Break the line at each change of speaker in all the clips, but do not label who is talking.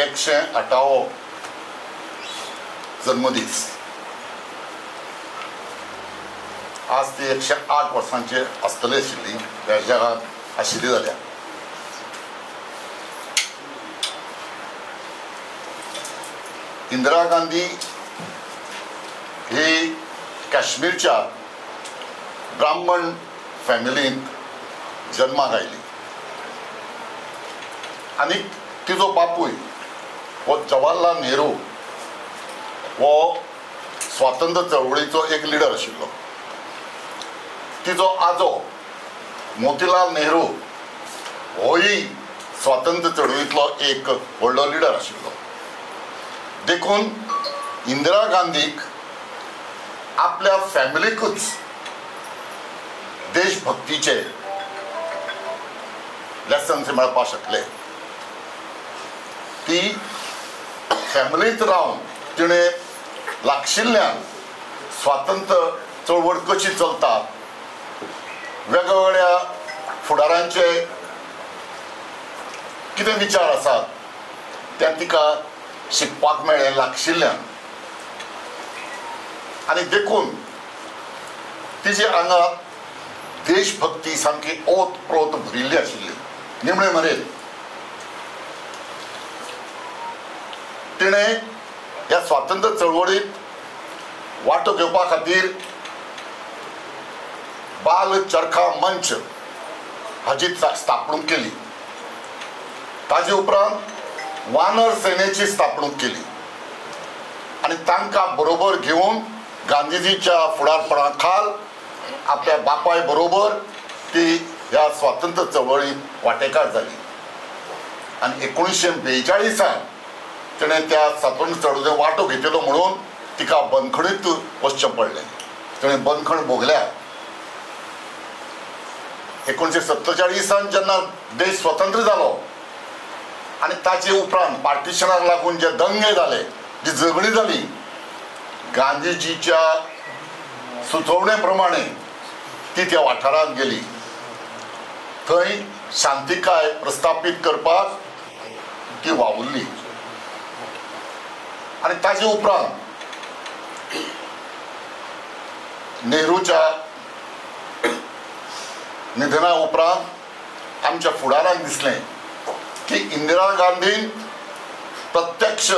108वो जन्मदीस। आज ती 108 वर्सांचे आसतली आशिल्ली, ह्या जगांत आशिल्ली जाल्यार। इंदिरा गांधी ही काश्मीरच्या ब्राह्मण फॅमिलींत जन्माक आयली आनी तिजो बापूय हो जवाहरलाल नेहरू हो स्वातंत्र्य चळवळीचो एक लिडर आशिल्लो। तिजो आजो मोतीलाल नेहरू होय स्वातंत्र्य चळवळींतलो एक व्हडलो लिडर आशिल्लो। देखून इंदिरा गांधीक आपल्या फॅमिलीकूच देशभक्तीचे लेसन्स मेळपाक शकले। ती फॅमिलींत रावन तिणें लागशिल्ल्यान स्वातंत्र्य चळवळ कशी चलता, वेगवेगळ्या फुडारांचे कितें विचार आसात ते तिका शिकपाक मेळ्ळें लागशिल्ल्यान। आनी देखून तिजे आंगात देशभक्ती सामकी ओतप्रोत भरिल्ली आशिल्ली। निमणे मेरेन तिणें ह्या स्वातंत्र्य चळवळींत वांटो घेवपा खातीर बाल चरखा मंच हाजी स्थापणूक केली। ताजे उपरांत वानर सेनेची स्थापणूक केली आनी तांकां बरोबर घेवन गांधीजीच्या फुडारपणा खाल आपल्या बापाय बरोबर ती ह्या स्वातंत्र्य चळवळींत वांटेकार जाली। आनी 1942 तिणें त्या स्वातंत्र्य चळवळींत वांटो घेतिल्लो म्हणून तिका बंदखणींत वचचें पडलें। तिणें बंदखण भोगल्या। 1947 जेन्ना देश स्वतंत्र जालो आनी ताचे उपरांत पार्टिशनाक लागून जे दंगे जाले, जी झगडी जाली, गांधीजीच्या सुचोवणे प्रमाणे ती त्या वाठारांत गेली। थंय शांतिकाय प्रस्थापीत करपाक ती वावुरली आनी ताजे उपरांत नेहरूच्या निधना उपरांत आमच्या फुडाराक दिसलें की इंदिरा गांधीन प्रत्यक्ष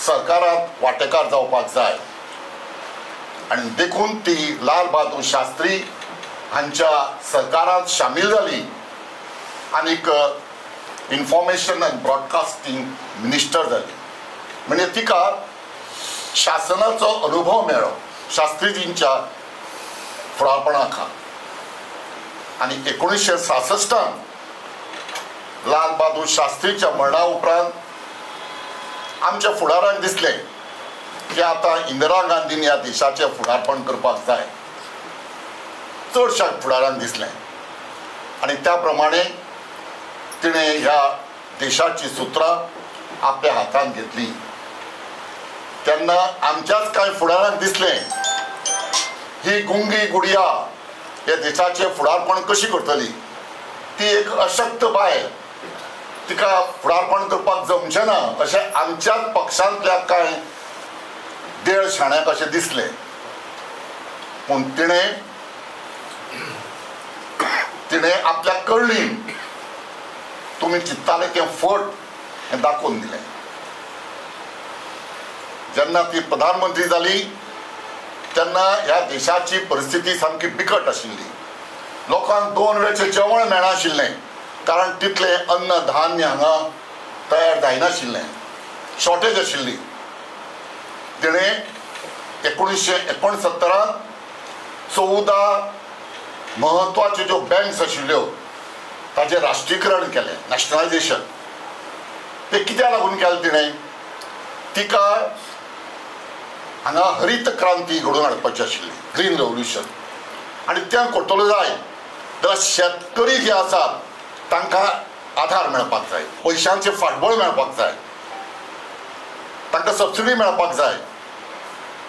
सरकारांत वांटेकार जावपाक जाय आनी देखून ती लाल बहादूर शास्त्री हांच्या सरकारांत सामील जाली आनीक इन्फॉर्मेशन आनी ब्रॉडकास्टींग मिनिस्टर जाली। म्हणजे तिका शासनाचो अनुभव मेळ्ळो शास्त्रीजींच्या फुडारपणा खाल। आनी 1966 लाल बहादूर शास्त्रीच्या मरणा उपरांत आमच्या फुडाराक दिसलें की आतां इंदिरा गांधीन ह्या देशाचें फुडारपण करपाक जाय, चडश्या फुडारान दिसलें आनी त्या प्रमाणे तिणें ह्या देशाची सुत्रां आपल्या हातांत घेतली। तेन्ना आमच्याच कांय फुडाराक दिसलें ही गुंगी गुडिया ह्या देशाचें फुडारपण कशी करतली, ती एक अशक्त बायल, तिका फुडारपण करपाक जमचें ना अशें आमच्याच पक्षांतल्या कांय देळ शाण्याक अशें दिसलें। पूण तिणें तिणें आपल्याक कळ्ळी तुमी चिंतताले तें फट हें दाखोवन दिलें। जेन्ना ती प्रधानमंत्री जाली तेन्ना ह्या देशाची परिस्थिती सामकी बिकट आशिल्ली। लोकांक 2 वेळचें जेवण मेळनाशिल्लें, कारण तितलें अन्न धान्य हांगा तयार जायनाशिल्लें, शॉर्टेज आशिल्ली। तिणें 1969 14 म्हत्वाच्यो ज्यो बँक्स आशिल्ल्यो ताचें राष्ट्रीयकरण केलें, नॅशनलायजेशन। तें कित्याक लागून केलें तिणें? तिका हांगा हरित क्रांती घडोवन हाडपाची आशिल्ली, ग्रीन रेवोल्युशन। आनी तें करतलो जाय जाल्यार शेतकरी जे आसात तांकां आधार मेळपाक जाय, पयशांचें फाटबळ मेळपाक जाय, तांकां सबसिडी मेळपाक जाय,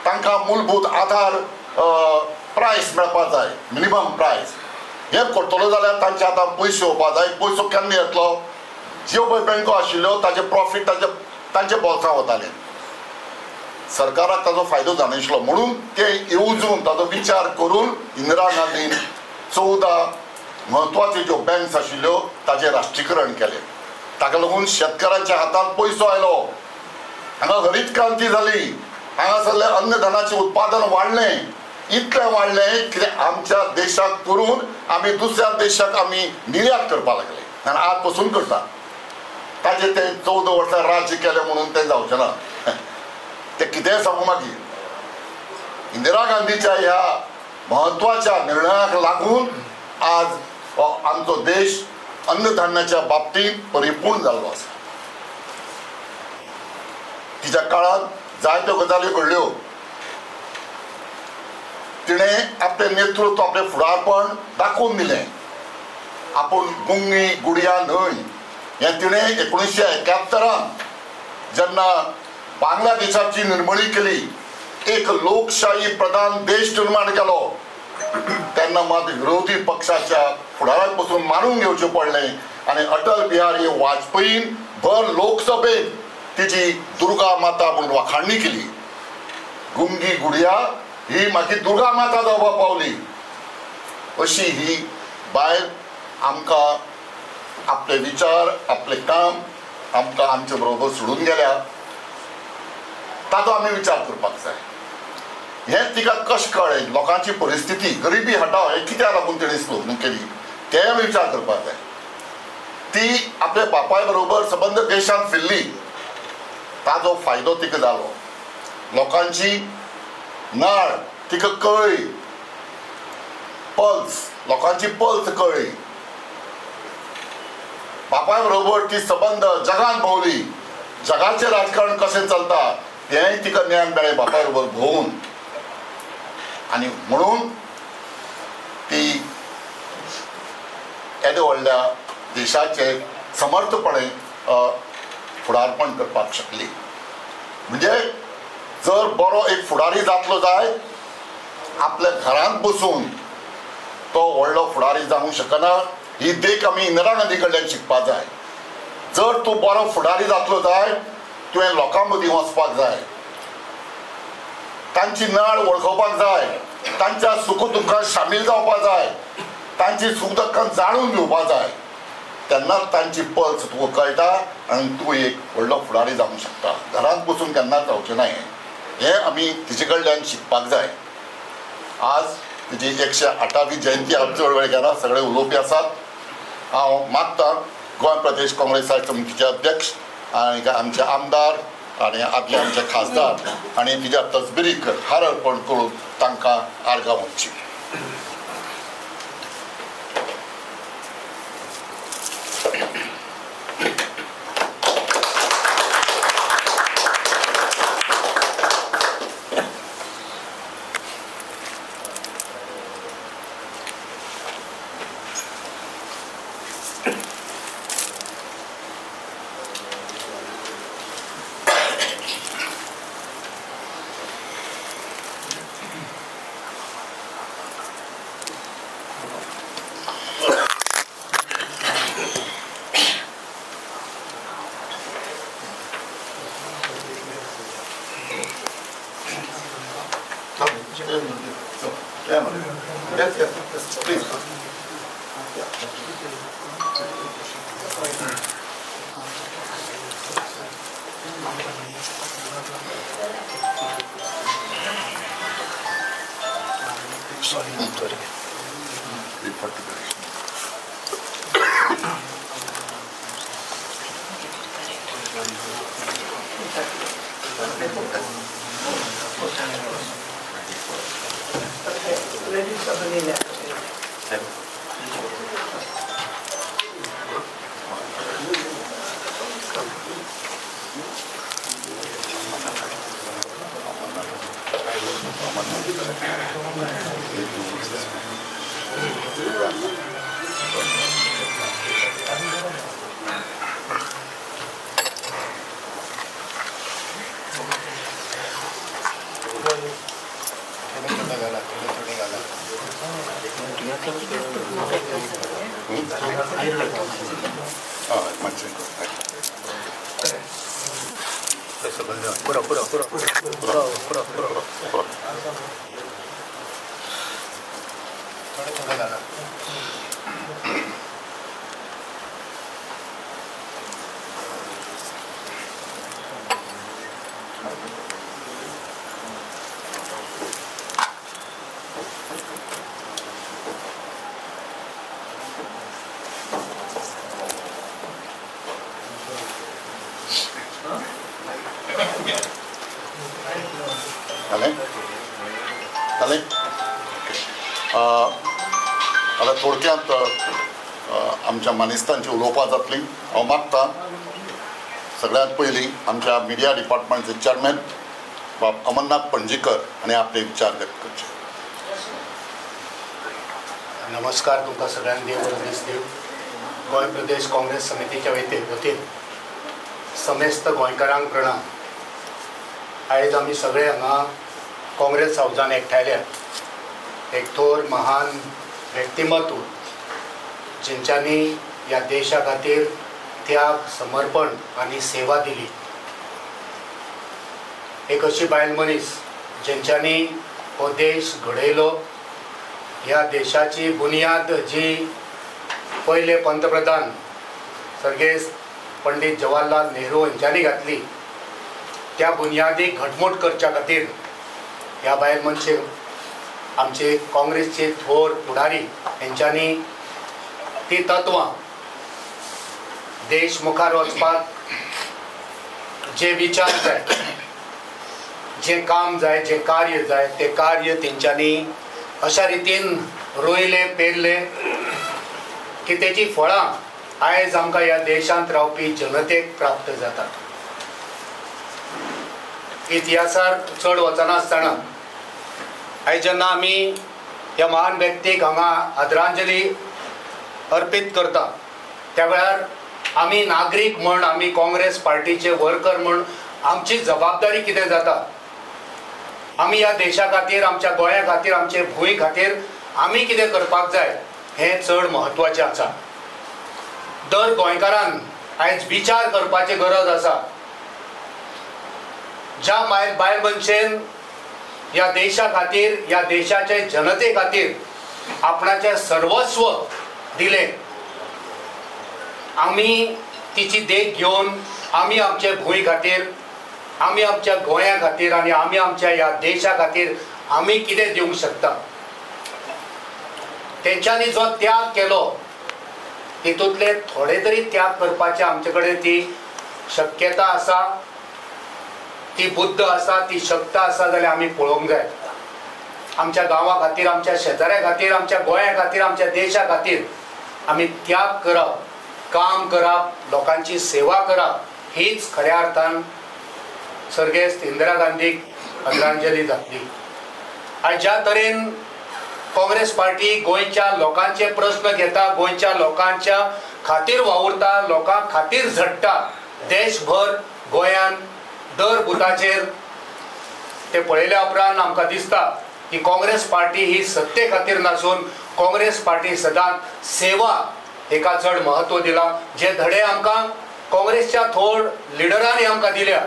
तांकां मूलभूत आधार प्रायस मेळपाक जाय, मिनिमम प्रायस। हें करतलो जाल्यार तांच्या हातांत पयशे येवपाक जाय। पयसो केन्ना येतलो? ज्यो पळय बँको आशिल्ल्यो ताचे प्रॉफीट ताचे तांच्या बोल्सां वताले. सरकाराक ताजो फायदो जाणशिल्लो म्हणून ते येवजून ताजो विचार करून इंदिरा गांधीन 14 म्हत्वाच्यो ज्यो बँक्स आशिल्ल्यो ताजें राष्ट्रीकरण केलें. ताका लागून शेतकारांच्या हातांत पयसो आयलो, हांगा हरीत क्रांती जाली, हांगासरलें अन्नधानाचें उत्पादन वाडलें. इतलें वाडलें कित्याक आमच्या देशाक करून आमी दुसऱ्या देशाक आमी निर्यात करपाक लागले आनी आज पसून करता. ताजें तें 14 वर्सां राज्य केलें म्हणून तें जावचें ना. ते कितेंय सांगू मागीर इंदिरा गांधीच्या ह्या म्हत्वाच्या निर्णयाक लागून आज आमचो देश अन्नधान्याच्या बाबतींत परिपूर्ण जाल्लो आसा. तिच्या काळांत जायत्यो गजाली घडल्यो. तिणें आपलें नेतृत्व, आपलें फुडारपण दाखोवन दिलें. आपूण गुंगी गुडिया न्हय हें तिणें 1971 जेन्ना बांगलादेशाची निर्मणी केली, एक लोकशाही प्रधान देश निर्माण केलो, तेन्ना मात विरोधी पक्षाच्या फुडाराक बसून मानून घेवचें पडलें आनी अटल बिहारी वाजपेयीन भर लोकसभेत तिची दुर्गा माता म्हणून वाखाणणी केली. गुंगी गुडिया ही मागीर दुर्गा माता जावपाक पावली. अशी ही बायल आमकां आपले विचार, आपलें काम आमकां आमचे बरोबर सोडून गेल्या. ताचो आमी विचार करपाक जाय. हें तिका कशें कळ्ळें, लोकांची परिस्थिती, गरिबी हटाव हें कित्याक लागून तिणें स्लोगन केली तें आमी विचार करपाक जाय. ती आपल्या बापाय बरोबर सबंद देशांत फिरली, ताजो फायदो तिका जालो. लोकांची नाळ तिका कळ्ळी, पल्स, लोकांची पल्स कळ्ळी. बापाय बरोबर ती सबंद जगान भोंवली, जगाचें राजकारण कशें चलता तेंय तिका ज्ञान मेळ्ळें बापाय बरोबर भोंवून. आनी म्हणून ती येदे व्हडल्या देशाचें समर्थपणे फुडारपण करपाक शकली. म्हणजे जर बरो एक फुडारी जातलो जाय, आपल्या घरांत बसून तो व्हडलो फुडारी जावंक शकना. ही देख आमी इंदिरा गांधी कडल्यान शिकपाक जाय. जर तूं बरो फुडारी जातलो जाय, तुवें लोकां मदीं वचपाक जाय, तांची नाळ वळखोवपाक जाय, तांच्या सुख दुख्खांत सामील जावपाक जाय, तांची सुख दुख्खां जाणून घेवपाक जाय. तेन्नाच तांची पल्स तुका कळटा आनी तूं एक व्हडलो फुडारी जावंक शकता. घरांत बसून केन्नाच जावचें ना. हें आमी तिचे कडल्यान शिकपाक जाय. आज तिची 108वी जयंती आमचे चड वेळ घेना, सगळे उलोवपी आसात. हांव मागता गोंय प्रदेश काँग्रेस समितीचे अध्यक्ष आनी आमचे आमदार आनी आदले आमचे खासदार आनी तिच्या तसबिरीक हार अर्पण करून तांकां आर्गां ओंपची. Yes, please. Sorry, sorry.
पुरो पुरो पुरो पुरो पुरो पुरो थोडे थोडे घाला.
आतां थोडक्यांत आमच्या मानेस्तांची उलोवपां जातलीं. हांव मागता सगळ्यांत पयलीं आमच्या मिडिया डिपार्टमेंटचे चेअरमॅन बाब अमरनाथ पणजीकर आनी आपले विचार व्यक्त करचे.
नमस्कार तुमकां सगळ्यांक, देव बरो दीस दिवं. गोंय प्रदेश काँग्रेस समितीच्या वतीन समेस्त गोंयकारांक प्रणाम. आयज आमी सगळे हांगा काँग्रेस हावजान एकठांयल्या. एक थोर महान व्यक्तिमत्व जेंच्यांनी ह्या देशा खातीर त्याग, समर्पण आनी सेवा दिली. एक अशी बायल मनीस जेंच्यांनी हो देश घडयलो. ह्या देशाची बुनियाद जी पयले पंतप्रधान सर्गेस्त पंडित जवाहरलाल नेहरू हांच्यांनी घातली त्या बुनियादीक घटमूट करच्या खातीर ह्या बायल मनशेक आमचे काँग्रेसचे थोर फुडारी हेंच्यांनी ती तत्वां देश मुखार वचपाक जे विचार जाय, जें काम जाय, जें कार्य जाय तें कार्य तेंच्यांनी अशा रितीन रोयलें पेरलें की तेची फळां आयज आमकां ह्या देशांत रावपी जनतेक प्राप्त जातात. इतिहासार चड वचनासतना आयज जेन्ना आमी ह्या महान व्यक्तीक हांगा आदरांजली अर्पीत करता त्या वेळार आमी नागरीक म्हण, आमी काँग्रेस पार्टीचे वर्कर म्हण आमची जबाबदारी कितें जाता, आमी ह्या देशा खातीर, आमच्या गोंया खातीर, आमचे भूंय खातीर आमी कितें करपाक जाय हें चड म्हत्वाचें आसा. दर गोंयकारान आयज विचार करपाची गरज आसा. ज्या बायल मनशेन ह्या देशा खातीर, ह्या देशाचे जनते खातीर आपणाचें सर्वस्व दिलें, आमी तिची देख घेवन आमी आमचे भूंय खातीर, आमी आमच्या गोंया खातीर आनी आमी आमच्या ह्या देशा खातीर आमी कितें दिवंक शकता. तेंच्यांनी जो त्याग केलो तितूंतले थोडे तरी त्याग करपाचे आमचे कडेन ती शक्यता आसा, ती बुद्ध आसा, ती शक्त आसा जाल्यार आमी पळोवंक जाय. आमच्या गांवा खातीर, आमच्या शेजाऱ्या खातीर, आमच्या गोंया खातीर, आमच्या देशा खातीर आमी त्याग करप, काम करप, लोकांची सेवा करप हीच खऱ्या अर्थान सर्गेस्त इंदिरा गांधीक आदरांजली जातली. आयज ज्या तरेन काँग्रेस पार्टी गोंयच्या लोकांचे प्रस्न घेता, गोंयच्या लोकांच्या खातीर वावुरता, लोकां खातीर झडटा, देशभर गोंयान दर बुथाचेर ते पळयल्या उपरांत आमकां दिसता की काँग्रेस पार्टी ही सत्ते खातीर नासून काँग्रेस पार्टी सदांच सेवा हेका चड महत्व दिलां. जे धडे आमकां काँग्रेसच्या थोर लिडरांनी आमकां दिल्या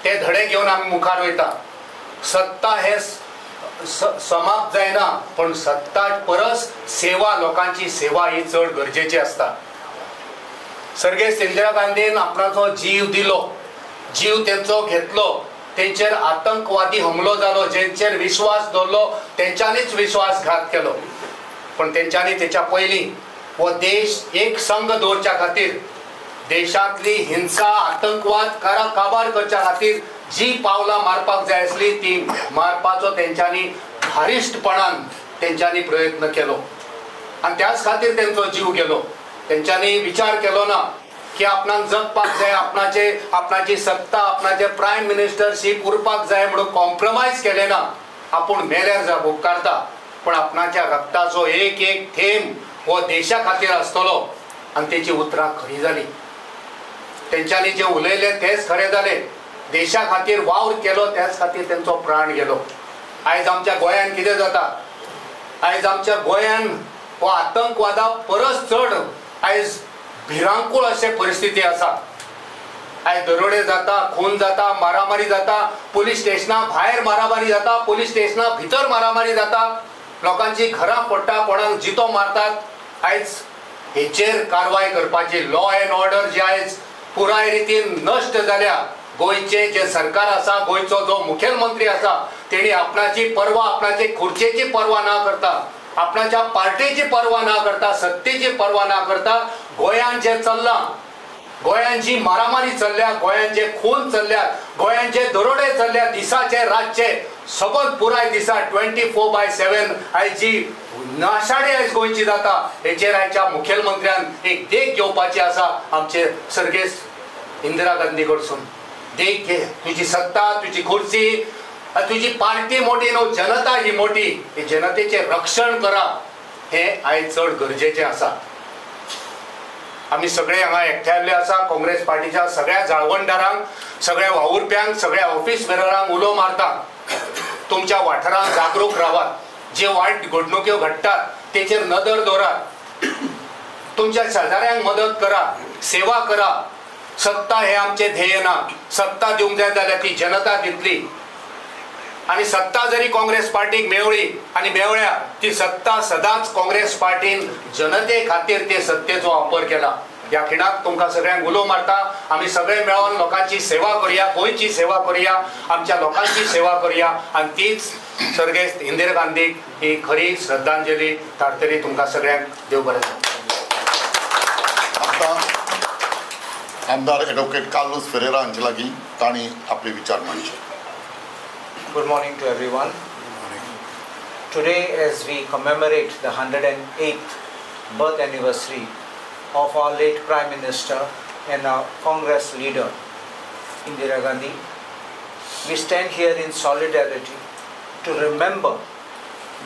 ते धडे घेवन आमी मुखार वयता. सत्ता हे समाप्त जायना, पण सत्ता परस सेवा, लोकांची सेवा ही चड गरजेची आसता. सर्गेस्त इंदिरा गांधीन आपणाचो जीव दिलो, जीव तेंचो घेतलो, तेंचेर आतंकवादी हमलो जालो, जेंचेर विश्वास दवरलो तेंच्यांनीच विश्वासघात केलो. पण तेंच्यांनी तेच्या पयलीं हो देश एक संघ दवरच्या खातीर, देशांतली हिंसा आतंकवाद काबार करच्या खातीर जी पावलां मारपाक जाय आसली ती मारपाचो तेंच्यांनी धारिश्टपणान तेंच्यांनी प्रयत्न केलो आनी त्याच खातीर तेंचो जीव गेलो. तेंच्यांनी विचार केलो ना की आपणाक जगपाक जाय, आपणाची सत्ता, आपणाचे प्रायम मिनिस्टरशीप उरपाक जाय म्हणून कॉम्प्रोमायज केलें ना. आपूण मेल्यार जा उपकारता, पण आपणाच्या रक्ताचो एक एक थेंब हो देशा खातीर आसतलो आनी तेची उतरां खरी जाली. तेंच्यांनी जे उलयलें तेंच खरें जालें. देशा खातीर वावर केलो त्याच खातीर तेंचो प्राण गेलो. आयज आमच्या गोंयान कितें जाता, आयज आमच्या गोंयान हो आतंकवादा परस चड आयज भिरांकूळ अशे परिस्थिती आसा. आयज दरोडे जाता, खून जाता, मारामारी जाता, पुलीस स्टेशना भायर मारामारी जाता, पुलीस स्टेशना भितर मारामारी जाता, लोकांची घरां फोडटा, कोणाक जितो मारतात. आयज हेचेर कारवाय करपाची, लॉ एंड ऑर्डर जी आयज पुराय रितीन नश्ट जाल्या. गोंयचे जे सरकार आसा, गोंयचो जो मुखेलमंत्री आसा, तेणी आपणाची पर्वा, आपणाचे खुर्चेची पर्वा ना करता, आपणाच्या पार्टीची पर्वा ना करता, सत्तेची पर्वा ना करता गोंयांत जें चल्लां, गोंयांत जी मारामारी चल्ल्या, गोंयांत जे खून चल्ल्यात, गोंयांत जे दरोडे चल्ल्या, दिसाचे रातचे सबंद पुराय दिसा 24/7 आयज जी नाशाडी आयज गोंयची जाता, हेचेर आयच्या मुखेलमंत्र्यान एक देख घेवपाची आसा. आमचे सर्गेस्त इंदिरा गांधी कडसून देख घे. तुजी सत्ता, तुजी खुर्ची, तुजी पार्टी मोठी न्हू, जनता ही मोठी. ही जनतेचें रक्षण करा हें आयज चड गरजेचें आसा. आमी सगळे हांगा एकठांयल्ले आसा. काँग्रेस पार्टीच्या सगळ्या जाळवणदारांक, सगळ्या वावुरप्यांक, सगळ्या ऑफिस बेररांक उलो मारता, तुमच्या वाठारांत जागरूक रावात. जे वायट घडणुक्यो घडटात तेचेर नदर दवरात. तुमच्या शेजाऱ्यांक मदत करा, सेवा करा. सत्ता हे आमचें ध्येय ना. सत्ता दिवंक जाय जाल्यार ती जनता दितली. आनी सत्ता जरी काँग्रेस पार्टीक मेवळी आनी मेवळ्या, ती सत्ता सदांच काँग्रेस पार्टीन जनते खातीर ते सत्तेचो वापर केला. ह्या खिणाक तुमकां सगळ्यांक उलो मारता, आमी सगळे मेळोन लोकांची सेवा करुया, गोंयची सेवा करुया, आमच्या लोकांची सेवा करुया. आनी तीच सर्गेस्त इंदिरा गांधीक ही खरी श्रद्धांजली थारतली. तुमकां सगळ्यांक देव बरें.
आतां आमदार एडवोकेट कार्लोस फेरेरा हांचे लागीं तांणी आपले विचार मांडचे.
Good morning to everyone. Good morning. Today, as we commemorate the 108th birth anniversary of our late Prime Minister and our Congress leader, Indira Gandhi, we stand here in solidarity to remember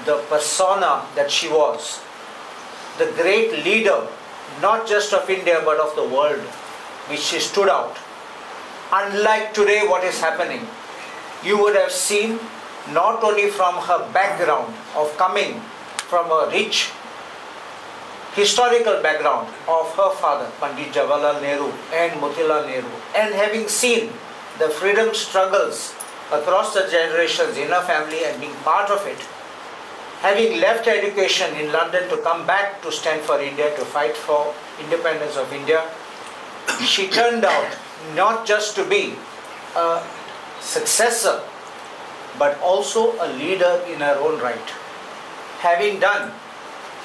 the persona that she was, the great leader, not just of India but of the world, which she stood out. Unlike today what is happening, you would have seen not only from her background of coming from a rich historical background of her father, Pandit Jawaharlal Nehru and Motilal Nehru, and having seen the freedom struggles across the generations in her family and being part of it, having left education in London to come back to stand for India, to fight for independence of India, she turned out not just to be a successor, but also a leader in her own right. Having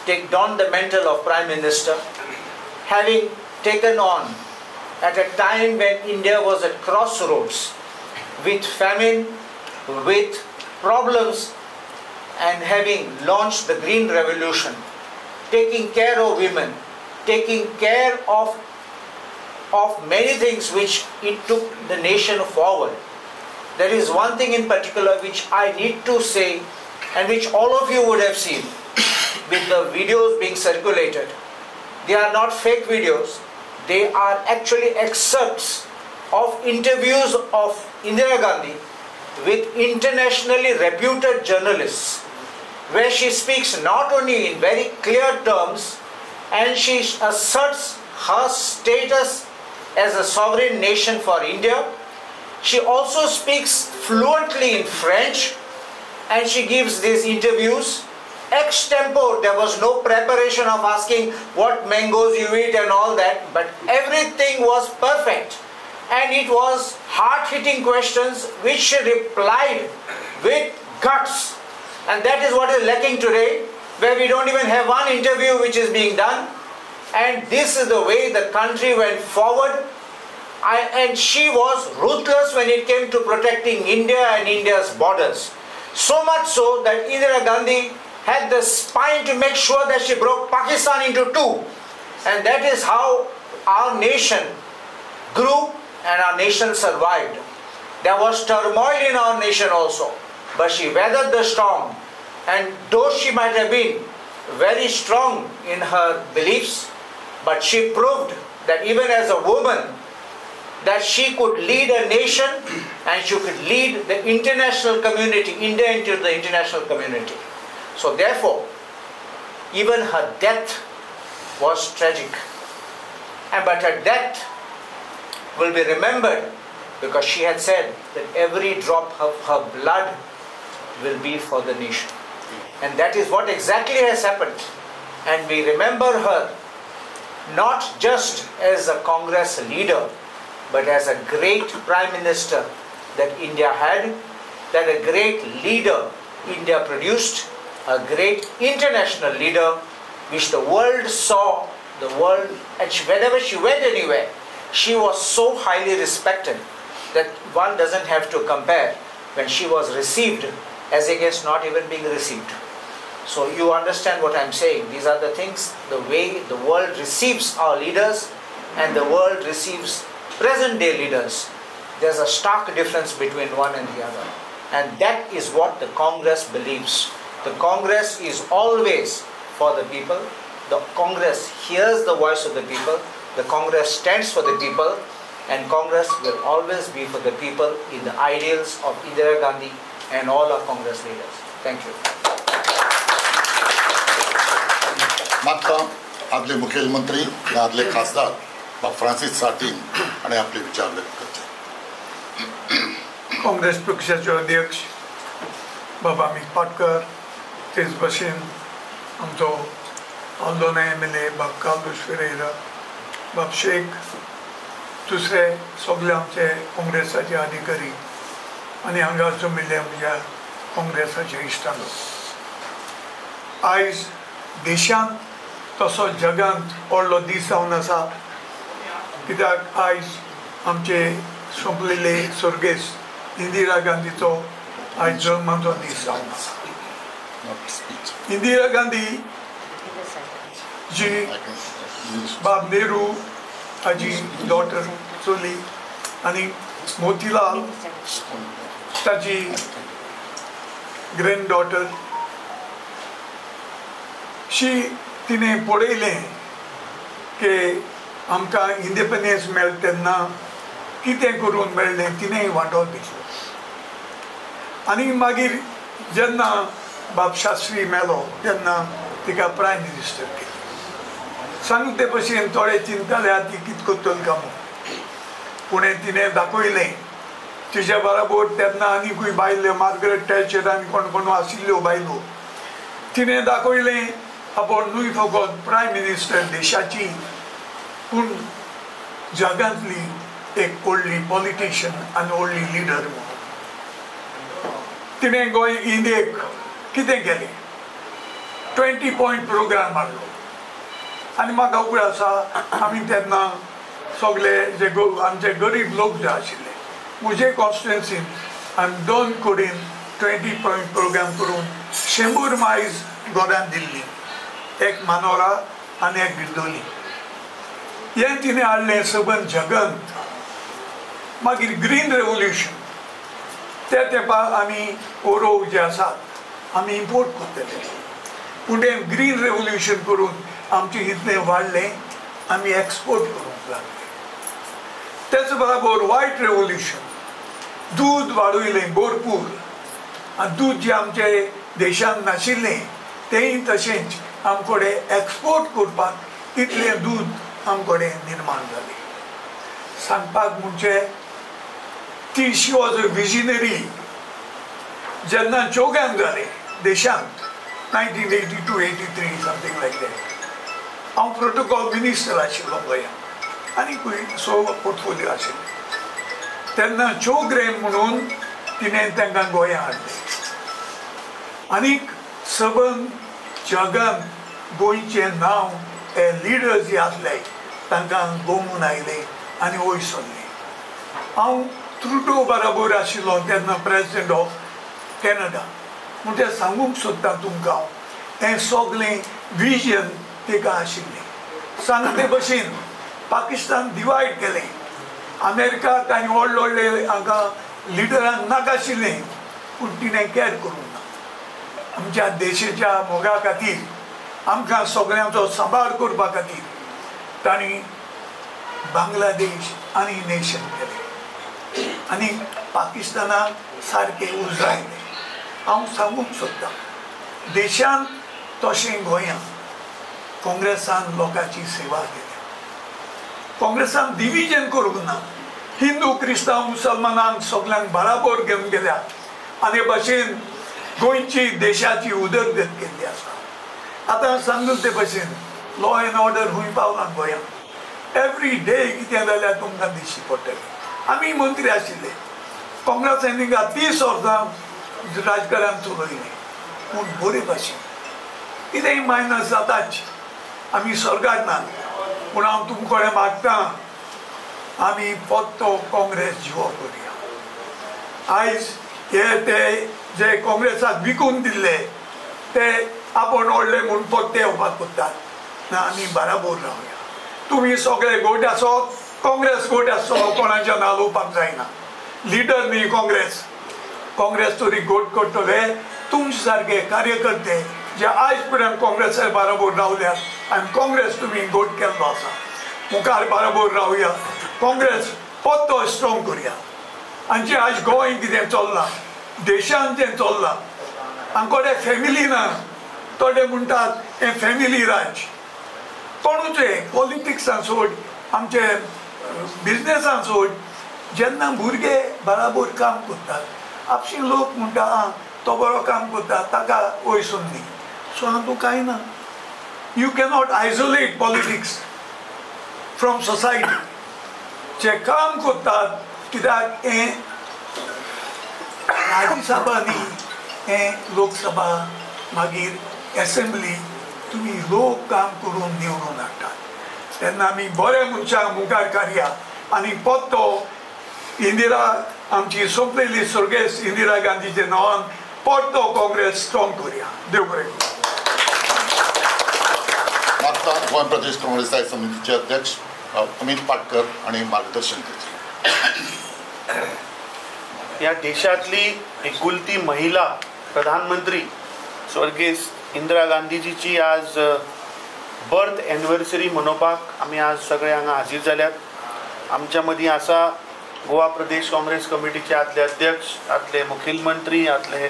taken on the mantle of Prime Minister, having taken on at a time when India was at crossroads with famine, with problems, and having launched the Green Revolution, taking care of women, taking care of many things which it took the nation forward. There is one thing in particular which I need to say, and which all of you would have seen with the videos being circulated. They are not fake videos. They are actually excerpts of interviews of Indira Gandhi with internationally reputed journalists, where she speaks not only in very clear terms, and she asserts her status as a sovereign nation for India. She also speaks fluently in French, and she gives these interviews extempore. There was no preparation of asking what mangoes you eat and all that, but everything was perfect. And it was hard-hitting questions which she replied with guts. And that is what is lacking today, where we don't even have one interview which is being done. And this is the way the country went forward. And she was ruthless when it came to protecting India and India's borders. So much so that Indira Gandhi had the spine to make sure that she broke Pakistan into two. And that is how our nation grew and our nation survived. There was turmoil in our nation also, but she weathered the storm. And though she might have been very strong in her beliefs, but she proved that even as a woman, that she could lead a nation and she could lead the international community, India into the international community. So therefore, even her death was tragic. But her death will be remembered because she had said that every drop of her blood will be for the nation. And that is what exactly has happened. And we remember her not just as a Congress leader, but as a great Prime Minister that India had, that a great leader India produced, a great international leader which the world saw, the world, and she, whenever she went anywhere, she was so highly respected that one doesn't have to compare when she was received as against not even being received. So you understand what I'm saying. These are the things, the way the world receives our leaders and the world receives present day leaders. There's a stark difference between one and the other. And that is what the Congress believes. The Congress is always for the people. The Congress hears the voice of the people. The Congress stands for the people. And Congress will always be for the people in the ideals of Indira Gandhi and all our Congress leaders. Thank you.
मात्र आदले मुखेलमंत्री आणि आदले खासदार बाब Francis Sardinha आणि आपले विचार व्यक्त करचे.
काँग्रेस पक्षाचे अध्यक्ष बाबा अमित पाटकर, तेच भशेन आमचो आल्दोना MLA बाब कार्लोस फेरेरा, बाब शेख, दुसरे सगळे आमचे काँग्रेसाचे अधिकारी आनी हांगा जमिल्ले म्हज्या काँग्रेसाचे इश्टांनो, आयज देशांत तसो जगांत व्हडलो दीस जावन आसा. कित्याक आयज आमचे सोंपलेले स्वर्गेस्त इंदिरा गांधीचो आयज जल्माचो दीस जावन आसा. इंदिरा गांधी जी बाब नेहरू हाजी डॉटर चली आनी मोतीलाल ताजी ग्रँड डॉटर शी तिणें पळयलें की आमकां इंडिपेंडन्स मेळ्ळें तेन्ना कितें करून मेळ्ळें तिणें वांटो घेतलो. आनी मागीर जेन्ना बाब शास्त्री मेलो तेन्ना तिका प्रायम मिनिस्टर केली. सांगले ते भशेन थोडे चिंतताले ती कितें करतली काय म्हूण, पूण तिणें दाखयलें. तिच्या बरोबर तेन्ना आनीकूय बायलो मार्गरेट थॅचर आनी कोण कोण आशिल्ल्यो बायलो, तिणें दाखयलें आपूण न्हय फकत प्रायम मिनिस्टर देशाची पूण जगांतली एक व्हडली पॉलिटिशियन आनी व्हडली लिडर म्हणून. तिणें गोंय इंडियेक कितें केलें, 20 पॉयंट प्रोग्राम हाडलो. आनी म्हाका उगडास आसा आमी तेन्ना सगळे जे आमचे गरीब लोक जे आशिल्ले म्हजे कॉन्स्टिट्युएन्सीन आमी 2 कोडीन 20 पॉयंट प्रोग्राम करून 100 मायज गोंयांत दिल्ली, एक मानोरा आनी एक बिरदोली. हें तिणें हाडलें सबंद जगंत. मागीर ग्रीन रेवोल्युशन, त्या तेंपार आमी ओरोव जे आसात आमी इम्पोर्ट करतले, पूण तें ग्रीन रेवोल्युशन करून आमचें इतलें वाडलें आमी एक्सपोर्ट करूंक लागले. तेच बराबर व्हायट रेवोल्युशन, दूद वाडयलें भरपूर आनी दूद जें आमचे देशांत नाशिल्लें तेंय तशेंच आमचे कडेन एक्सपोर्ट करपाक इतलें दूद आमचे कडेन निर्माण जालें. सांगपाक म्हणजे ती शी वॉज अ विजनरी. जेन्ना चोगान जालें देशांत 1982 83 समथींग लायक that, हांव प्रोटोकॉल मिनिस्टर आशिल्लो गोंयांत आनीकूय सो पोर्टफोलियो आशिल्ले तेन्ना चोग्रेम म्हणून तिणें तांकां गोंयांत हाडलें. आनीक सबंद जगांत गोंयचें नांव हे लिडर्स जे आसले तांकां गोमून आयले आनी वयर सरले. हांव ट्रुडो बराबर आशिल्लो तेन्ना प्रेसिडेंट ऑफ कॅनडा, म्हूण तें सांगूंक सोदता तुमकां हांव हें सगळें विजन तिका आशिल्लें. सांगते भशेन पाकिस्तान डिवायड केलें, अमेरिकाक आनी व्हडले व्हडले हांगा लिडरांक नाका आशिल्लें, पूण तिणें कॅर करूंक ना. आमच्या देशाच्या मोगा खातीर आमकां सगळ्यांचो सांबाळ करपा खातीर तांणी बांगलादेश आनी नेशन केलें आनी पाकिस्तानाक सारकें उजरायलें. हांव सांगूंक सोदतां देशांत तशें गोंयांत काँग्रेसान लोकांची सेवा केल्या, काँग्रेसान डिविजन करूंक ना. हिंदू क्रिस्तांव मुसलमानांक सगल्यांक बराबर घेवन गेल्या आनी भाशेन गोंयची देशाची उदरगत केल्ली आसा. आतां सांगून ते भाशेन लॉ एंड ऑर्डर खूंय पावलां गोंयांत, एवरी डे कितें जाल्यार तुमकां दिश्टी पडटलें. आमी मंत्री आशिल्ले, काँग्रेसान हिंगा 30 वर्सां राजकारण चलयलें, पूण बरे भाशेन कितेंय मायनस जाताच, आमी सरकार ना. पूण हांव तुमचे कडेन मागता, आमी परतो काँग्रेस जिवो करुया. आयज हे ते जे काँग्रेसाक विकून दिल्ले ते आपूण ओडले म्हूण परते येवपाक सोदतात ना, आमी बराबर रावया. तुमी सगळे गोट आसत, काँग्रेस गोट आसतलो, कोणाच्या नालोवपाक जायना. लिडर न्ही काँग्रेस, काँग्रेस तरी गोट करतले तुमचे सारके कार्यकर्ते जे आयज पर्यंत काँग्रेसा बराबर रावल्यात आनी काँग्रेस तुमी गोट केल्लो आसा, मुखार बराबर रावया, काँग्रेस परतो स्ट्रोंग करुया. आनी जे आयज गोंय कितें चल्लां, देशान जें चल्लां, आनी कोणे फॅमिली ना, थोडे म्हणटात हें फॅमिली राज्य. कोणूच पॉलिटिक्सान सोड, आमचे बिजनेसान सोड, जेन्ना भुरगे बराबर काम करतात आपशी लोक म्हणटा आं तो बरो काम करता, ताका वयसून दी. सो हातूंत कांय ना. You cannot isolate politics from society. जे काम करतात कित्याक हें राज्यसभा न्ही, हें लोकसभा मागीर एसेंब्ली, तुमी लोक काम करून निवडून हाडटात. तेन्ना आमी बऱ्या मनशांक मुखार काडया आनी परतो इंदिरा आमची सोंपलेली स्वर्गेस्त इंदिरा गांधीच्या नांवान परतो काँग्रेस स्ट्रोंग करुया. देव बरें करूं.
आतां गोंय प्रदेश काँग्रेस स्थायी समितीचे अध्यक्ष अमित पाटकर आनी मार्गदर्शन करचें.
ह्या देशांतली एकुलती महिला प्रधानमंत्री स्वर्गेस्त इंदिरा गांधीजीची आज बर्थ एनिवर्सरी मनोवपाक आमी आज सगळे हांगा हाजीर जाल्यात. आमच्या मदीं आसा गोवा प्रदेश काँग्रेस कमिटीचे आदले अध्यक्ष, आदले मुखेलमंत्री, आदले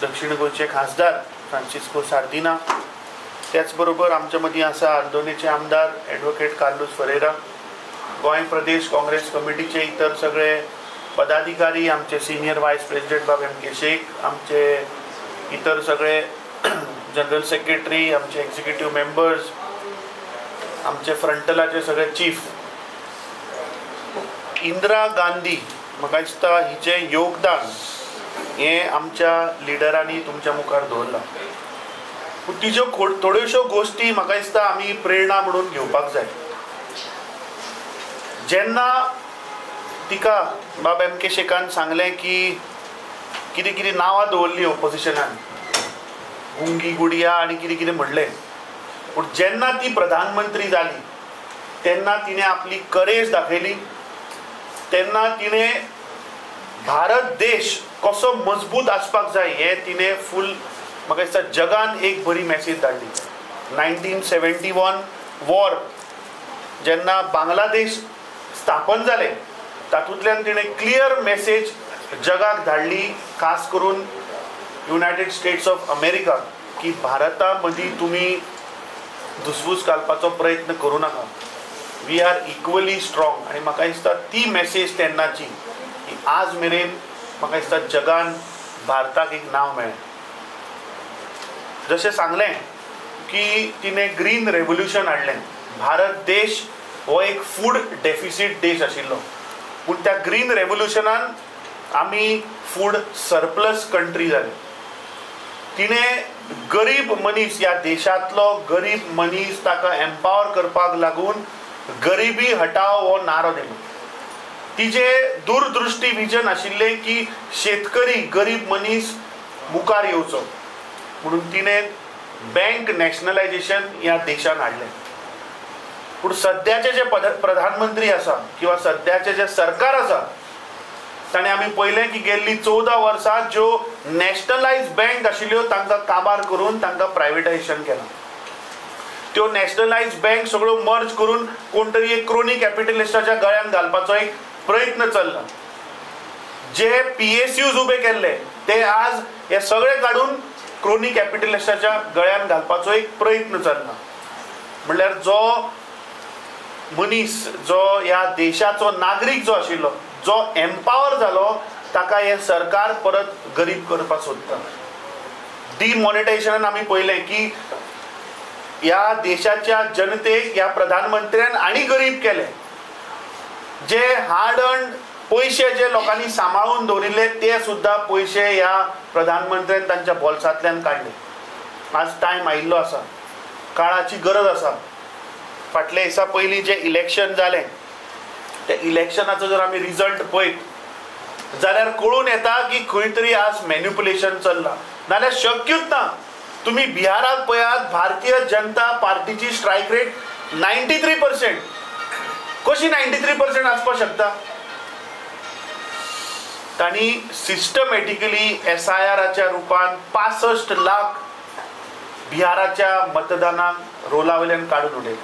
दक्षिण गोंयचे खासदार फ्रांसिस्को सार्दिना, त्याच बरोबर आमच्या मदीं आसा आल्दोनेचे आमदार एडवोकेट कार्लूस फरेरा, गोंय प्रदेश काँग्रेस कमिटीचे इतर सगळे पदाधिकारी, आमचे सिनियर वायस प्रेसिडेंट बाब एम के शेख, आमचे इतर सगळे जनरल सेक्रेटरी, आमचे एक्झिक्युटीव मेंबर्स, आमचे फ्रंटलाचे सगळे चीफ. इंदिरा गांधी म्हाका दिसता हिचें योगदान हें आमच्या लिडरांनी तुमच्या मुखार दवरलां. पूण तिज्यो थोड्योश्यो गोश्टी म्हाका दिसता आमी प्रेरणा म्हणून घेवपाक जाय. जेन्ना तिका बाब एम के शेखान सांगलें की कितें कितें नांवां दवरलीं ओपोजिशनान, गुंगी गुडिया आनी कितें कितें म्हणलें, पूण जेन्ना ती प्रधानमंत्री जाली तेन्ना तिणें आपली करेज दाखयली. तेन्ना तिणें भारत देश कसो मजबूत आसपाक जाय हें तिणें फूल म्हाका दिसता जगान एक बरी मॅसेज धाडली. 1971 वॉर जेन्ना बांगलादेश स्थापन जालें तातूंतल्यान तिणें क्लियर मॅसेज जगाक धाडली, खास करून युनायटेड स्टेट्स ऑफ अमेरिका, की भारता मदीं तुमी धुसफूस घालपाचो प्रयत्न करूं नाका, we are equally strong. आनी म्हाका दिसता ती मॅसेज तेन्नाची की आज मेरेन म्हाका दिसता जगान भारताक एक नांव मेळ्ळें. जशें सांगलें की तिणें ग्रीन रेवोल्युशन हाडलें. भारत देश हो एक फूड डेफिसीट देश आशिल्लो, पूण त्या ग्रीन रेवोल्युशनान आमी फूड सरप्लस कंट्री जाले. तिणें गरीब मनीस, ह्या देशांतलो गरीब मनीस ताका एम्पावर करपाक लागून गरिबी हटाव हो नारो दिलो. तिजे दूरदृष्टी विजन आशिल्लें की शेतकरी गरीब मनीस मुखार येवचो म्हणून तिणें बँक नॅशनलायजेशन ह्या देशान हाडलें. पूण सद्याचे जे प्रधानमंत्री आसा किंवा सद्याचे जे सरकार आसा ताणें आमी पळयलें की गेल्ली 14 वर्सां ज्यो नॅशनलायज बँक आशिल्ल्यो तांकां काबार करून तांकां प्रायवेटायजेशन केलां. त्यो नॅशनलायज बँक सगळ्यो मर्ज करून कोण तरी एक क्रोनी कॅपिटलिस्टाच्या गळ्यान घालपाचो एक प्रयत्न चल्ला. जे PSUs उबे केल्ले ते आज हे सगळे काडून क्रोनी कॅपिटलिस्टाच्या गळ्यान घालपाचो एक प्रयत्न चल्ला. म्हणल्यार जो मनीस, जो ह्या देशाचो नागरीक जो आशिल्लो, जो एम्पावर जालो ताका हें सरकार परत गरीब करपाक सोदता. डिमॉनिटायझेशनान आमी पळयलें की ह्या देशाच्या जनतेक ह्या प्रधानमंत्र्यान आनी गरीब केले. जे हार्ड अर्न पयशे जे लोकांनी सांबाळून दवरिल्ले ते सुद्दां पयशे ह्या प्रधानमंत्र्यान तांच्या बोल्सांतल्यान काडले. आज टायम आयिल्लो आसा, काळाची गरज आसा. फाटल्या दिसा पयलीं जें इलेक्शन जालें त्या इलेक्शनाचो जर आमी रिजल्ट पळयत जाल्यार कळून येता की खंय तरी आज मॅन्युपुलेशन चल्लां, नाल्यार शक्यूच ना. तुमी बिहाराक पळयात, भारतीय जनता पार्टीची स्ट्रायक रेट 93%. कशी 93% आसपाक शकता? तांणी सिस्टमॅटिकली SIRच्या रुपान 65 लाख बिहाराच्या मतदानाक रोला वयल्यान काडून उडयले.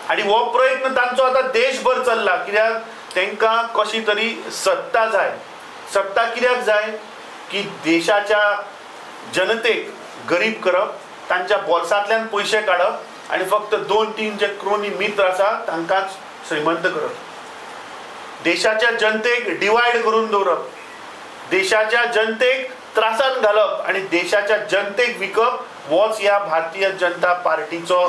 आनी हो प्रयत्न तांचो आतां देशभर चल्ला, कित्याक तांकां कशी तरी सत्ता जाय. सत्ता कित्याक जाय? की देशाच्या जनतेक गरीब करप, तांच्या बोल्सांतल्यान पयशे काडप आनी फक्त 2-3 जे क्रोनी मित्र आसा तांकांच श्रीमंत करप, देशाच्या जनतेक डिवायड करून दवरप, देशाच्या जनतेक त्रासान घालप आनी देशाच्या जनतेक विकप होच ह्या भारतीय जनता पार्टीचो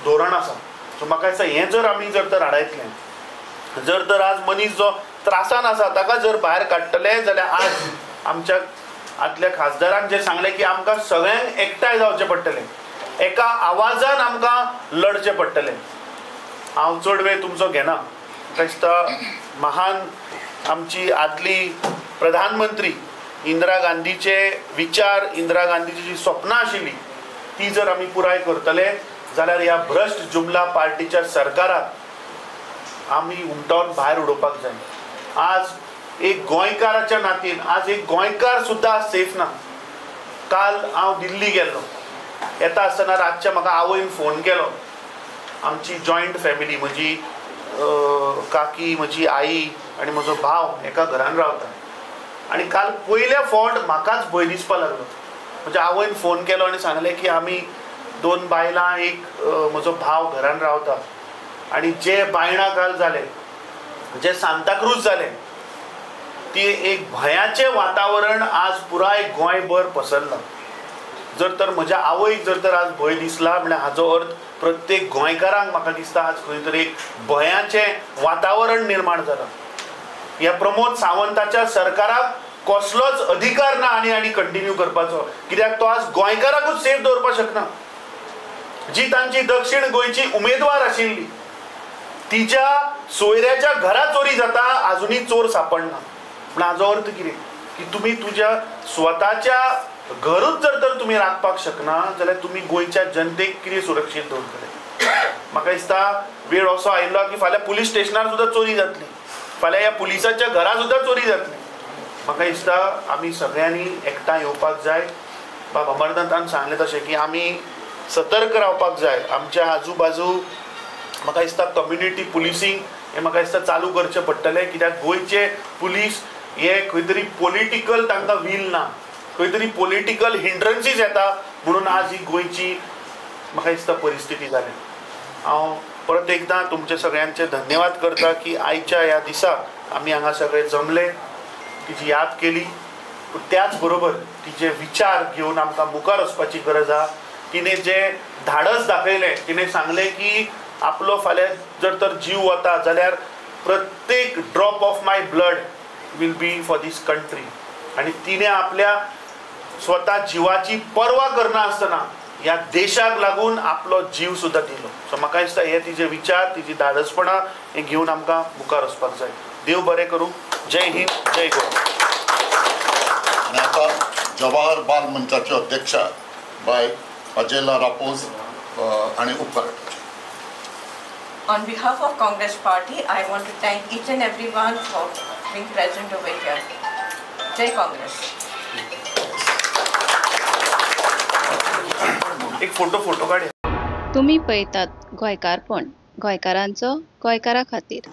धोरण आसा. सो म्हाका दिसता हें जर आमी जर तर आडायतले, जर तर आज मनीस जो त्रासान आसा ताका जर भायर काडटले जाल्यार आज आमच्या आदल्या खासदारान जें सांगलें की आमकां सगळ्यांक एकठांय जावचें पडटलें, एका आवाजान आमकां लढचें पडटलें. हांव चड वेळ तुमचो घेना. म्हाका दिसता महान आमची आदली प्रधानमंत्री इंदिरा गांधीचे विचार, इंदिरा गांधीची जी स्वप्नां आशिल्ली ती जर आमी पुराय करतले जाल्यार ह्या भ्रश्ट जुमला पार्टीच्या सरकाराक आमी उमटावन भायर उडोवपाक जाय. आज एक गोंयकाराच्या नातीन आज एक गोंयकार सुद्दां सेफ ना. काल हांव दिल्ली गेल्लो, येता आसतना रातचें म्हाका आवयन फोन केलो. आमची जॉयंट फॅमिली, म्हजी काकी, म्हजी आई आनी म्हजो भाव एका घरान रावता. आनी काल पयल्या फावट म्हाकाच भंय दिसपाक लागलो. म्हज्या आवयन फोन केलो आनी सांगलें की आमी 2 बायलां एक म्हजो भाव घरान रावता आनी जे बायणां काल जाले, जे सांताक्रूज जाले, ती एक भंयाचें वातावरण आज पुराय गोंयभर पसरलां. जर तर म्हज्या आवयक जर तर आज भंय दिसला म्हळ्यार हाजो अर्थ प्रत्येक गोंयकारांक म्हाका दिसता आज खंय तरी एक भंयाचें वातावरण निर्माण जालां. ह्या प्रमोद सावंताच्या सरकाराक कसलोच अधिकार ना आनी आनी कंटिन्यू करपाचो, कित्याक तो आज गोंयकाराकूच सेफ दवरपाक शकना. जी तांची दक्षिण गोंयची उमेदवार आशिल्ली तिच्या सोयऱ्याच्या घरा चोरी जाता, आजुनूय चोर सापडना. पूण हाजो अर्थ कितें की तुमी तुज्या स्वताच्या घरूच जर तर तुमी राखपाक शकना जाल्यार तुमी गोंयच्या जनतेक कितें सुरक्षीत दवरतले? म्हाका दिसता वेळ असो आयिल्लो की फाल्यां पुलीस स्टेशनार सुद्दां चोरी जातली, फाल्यां ह्या पुलिसाच्या घरा सुद्दां चोरी जातली. म्हाका दिसता आमी सगळ्यांनी एकठांय येवपाक जाय. बाब अमरनाथान सांगलें तशें की आमी सतर्क रावपाक जाय. आमच्या आजू बाजू म्हाका दिसता कम्युनिटी पुलिसींग हें म्हाका दिसता चालू करचें पडटलें, कित्याक गोंयचे पुलीस हे खंय तरी पॉलिटिकल तांकां व्हील ना, खंय तरी पॉलिटिकल हिंड्रन्सीस येता, म्हणून आज ही गोंयची म्हाका दिसता परिस्थिती जाली. हांव परत एकदां तुमचे सगळ्यांचे धन्यवाद करता की आयच्या ह्या दिसा आमी हांगा सगळे जमले, तिची याद केली, पूण त्याच बरोबर तिचे विचार घेवन आमकां मुखार वचपाची गरज आसा. तिणें जें धाडस दाखयलें, तिणें सांगलें की आपलो फाल्यां जर तर जीव वता जाल्यार प्रत्येक drop of my blood will be for this country. आनी तिणें आपल्या स्वता जिवाची पर्वा करनासतना ह्या देशाक लागून आपलो जीव सुद्दां दिलो. सो म्हाका दिसता हे तिजे विचार, तिजी धाडसपणां हें घेवन आमकां मुखार वचपाक जाय. देव बरें करूं. जय हिंद, जय गोवा.
आनी आतां जवाहर बाल मंचाच्यो अध्यक्षा बाय अजेला रापोज आनी उपकार.
On behalf of Congress Party, I want to thank each and everyone for being present over here. Jai Congress.
एक फोटो काढ.
तुम्ही पळयतात गोंयकारपण, गोंयकारांचो गोंयकारा खातीर.